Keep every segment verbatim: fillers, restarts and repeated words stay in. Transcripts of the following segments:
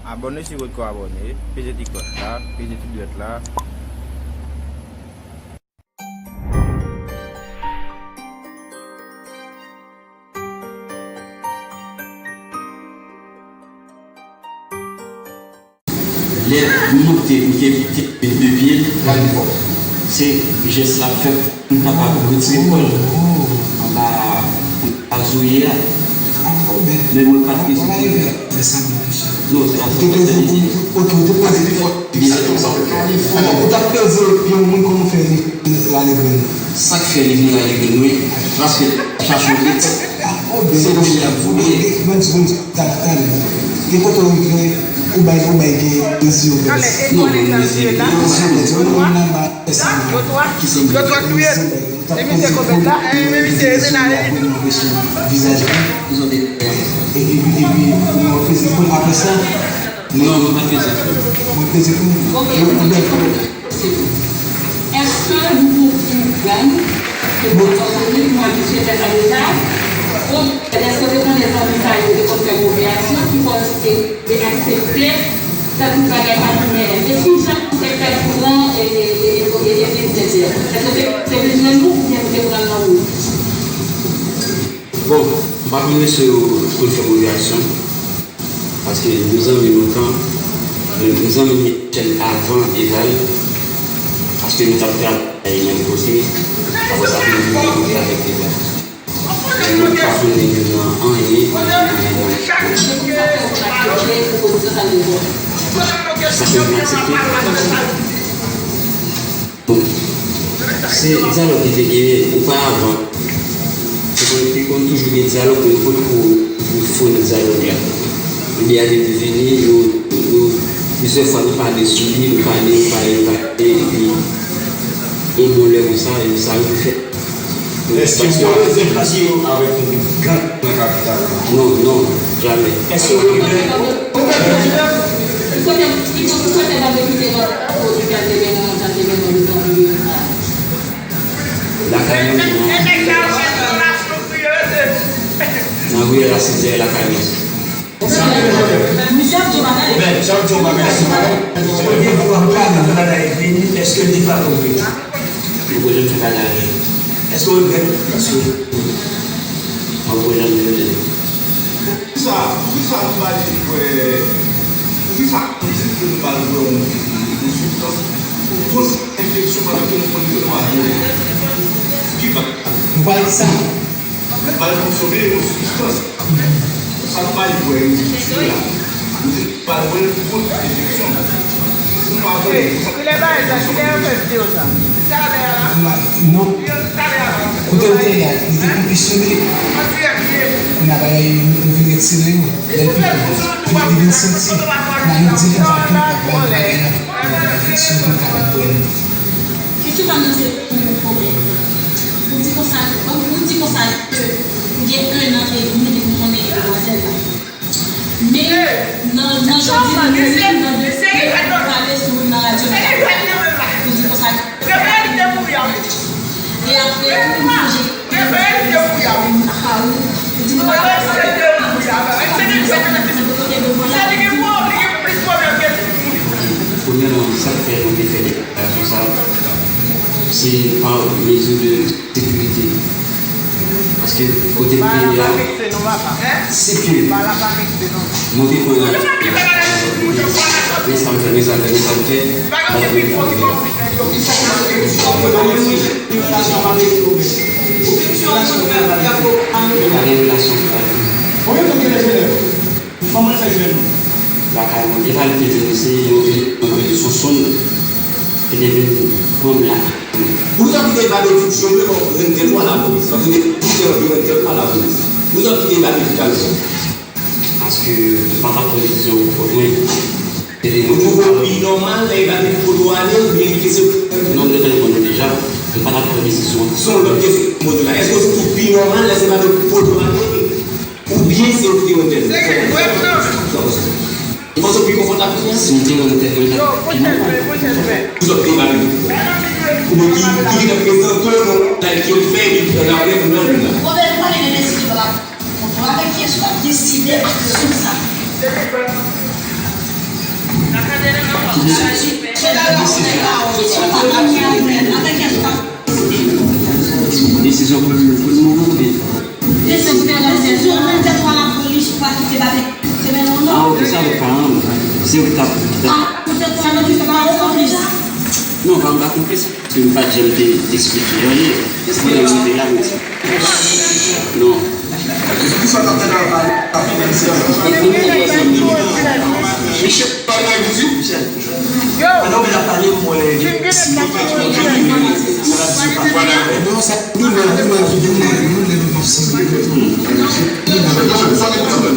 Abòne si w potko abòne, peze ti klòch la, peze ti dwèt la. Lè m monte pou te, te, te de pye, se jès la fè pou m kapab retire kò l anba, anba zòrye a. Men mwen pa t gen sou. Non, se la fòs de. Ok, ou te peze pi fò. Ou t ap peze yon moun kòman fè li vin rale grenn. Sa k fè li vin rale grenn, wi. Paske l ap chache yon pèt. Se pou li ap voye. Mwen di, mwen di, ta, ta, gen kote w rive, ou bay, ou bay gen dezi obès. Non, non, dezi obès. Dezi obès, mwen menm nan ba fè sa. Ki se dezi obès. Ou t ap peze pou, pou, pou vizaj la. Epi, epi, ou peze pou apre sa. Non, mwen pa t peze pou. Mwen peze pou. Ok. Mwen, mwen bèl pou. Èske nou konn yon gang ke nou konn konnen, nou abitye fè sa deja? Oubyen èske w te konnen zanmi sa yo te konn fè move aksyon ki fè w te, te aksepte fè tout bagay pa nan men? E kijan ou te fè pran e, e, e, e, e, e, èske te, te vin jwenn ou oubyen ou te pran l nan wout? Bon, m pa konn mesye yo konn fè move aksyon. Paske nou zanmi lontan, nou, nou zanmi Michel avan Eval, paske nou t ap travay menm kote, apre sa nou vin rankontre avèk Eval. Men nou pa konnen youn nan anyen, anyen, anyen, anyen. Sa fè m aksepte. Bon, se dyalòg ki te genyen oparavan. Te konn, te konn toujou gen dyalòg, men nou potko founi dyalòg la. Lè a te vini, nou, nou, plizyè fwa nou pale sou li, nou pale, nou pale, nou pale, epi yon bon lè konsa, epi sa rive fèt. Èske w te pase avèk yon gang nan kapital la? Non, non, jamè. Èske w te gen... Kote, kote, kote w te kite lòt pwodui a te mennen, a te mennen nou nan riyèl la? Lakay nou, nan, nan riyèl la, se dèyè lakay nou. Misye ap di yon bagay. Misye ap di yon bagay. Èske w te gen pou w ap pale nan bagay vini? Èske l te frape w vre? Mwen poko janm fè bagay. Èske w regrèt? Èske mwen poko janm regrèt? Poukisa, poukisa nou pa di kwè, poukisa nou di ke nou pa l kwè yon, yon sibstans pou koz enfeksyon pandan ke nou konn ke nou a bwè? Ki pa? Nou pa di sa. Pral konsome yon sibstans. Sa nou bay bwè yo, sibstans la. Nou te pral bwè l kont enfeksyon. Nou pa bwè l. Kilè bagay sa? Kilè yo fè videyo sa? Non. Kote l te ye a, li te pi sere. Kounye a bagay yo, nou vin retire yo. Lè l pi pwòp, li vin santi. Nan nou di konsa tout bagay la. Enfeksyon pou l kapab bwè l. Kesyon pa m nan se pou ou, Robert. Ou di konsa, ou di konsa ke ou gen enn an edmi depi w konnen demwazèl la. Men, nan, nan jodi nou, nou, nou, nou pale sou, nan radyo, ou di konsa ke... E apre, ou sonje Premyèman, sa k fè nou te fè deklarasyon sa a, se pa mezi de sekirite. Paske kote m te ye a, si ke mwen te pran radyo, men sa m fè, men sa m fè, men sa m fè, pa t ap gen pwoblèm. Pa gen relasyon. Kòman l fè jwenn ou? Lakay mwen. Eval te vin, se yon, yon, yon sonsonn ki te vin pran m lakay mwen. Poukisa w kite Eval te jwenn ou, rentèl ou a lapolis? Paske w te kite rentèl ou a lapolis. Poukisa w kite Eval te jwenn ou? Paske m pa t ap pran desizyon pou kont mwen. Ou twouve l pi nòmal lè Eval te poto ale oubyen li te se... Non, m te konn konn li deja. M pa t ap pran desizyon. Se yon lòt kesyon m poze w la. Èske w twouve l pi nòmal lè se Eval te poto ale oubyen se ou ki te wè tèt? Ou panse w pi konfòtab kounye a? Si m te wè tèt mwen, li t ap pi nòmal. Ou sot pi mal. Ou di, li te prezante w nan bagay ke l fè, epi l apre pou nan moun la. Pwoblèm pa gen deside pa. Konprann avèk kiyès w ap deside aksyon sa. Desizyon pou l, pou l mouri oubyen? Desizyon pou l mouri oubyen? Ah, ok, sa avèk paran m. Se yo ki t ap, ki t ap. Non, pa, m pa konplis. Paske m pa t janm te eksplike anyen. Mwen menm, m te la, mwen di. Non. Michel, pa gen anyen pou di? Michel. Yo! Pandan w ap pale, mwen, si mwen fè yon vini, mwen ap di pa. Vwala. Non, sa, nou lè, nou lè, nou lè, nou lè, nou ap sible. Yo, men,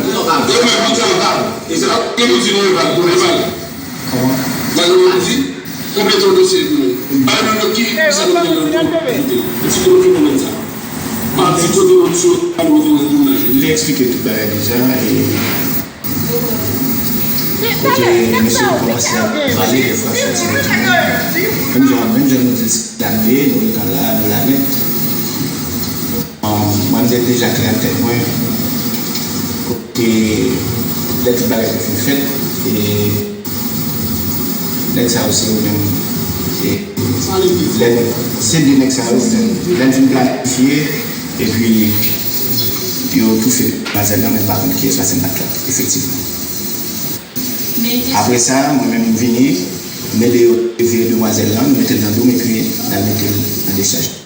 nou te anba. E se la, ke nou di nou, Eval, bon, Eval. Kòman? Eval, nou di, konplete yon dosye pou nou. Ba nou ki, ki sa nou gen nan nou. E ti kote nou menm sa. Pa di kote nou sou, pa nou gen nan nou. M te eksplike tout bagay deja, e Kote mesye yo kòmanse ap pale, dèfwa soti nan timoun. Menm jan, menm jan nou di l se dam li ye, nou gentan la, nou la nèt. Mwen, m te deja klè nan tèt mwen. Kote lè tout bagay te fin fèt, e nèg sa yo se yo menm. E lè nèg, se de nèg sa yo, lè n fin planifye, epi yo toufe demwazèl lan, men m pa konn kiyès, paske m pa t la, efektivman. Apre sa, mwen menm, m vini, m ede yo vire demwazèl lan, nou mete l nan dou m, epi n al mete l nan dechaj.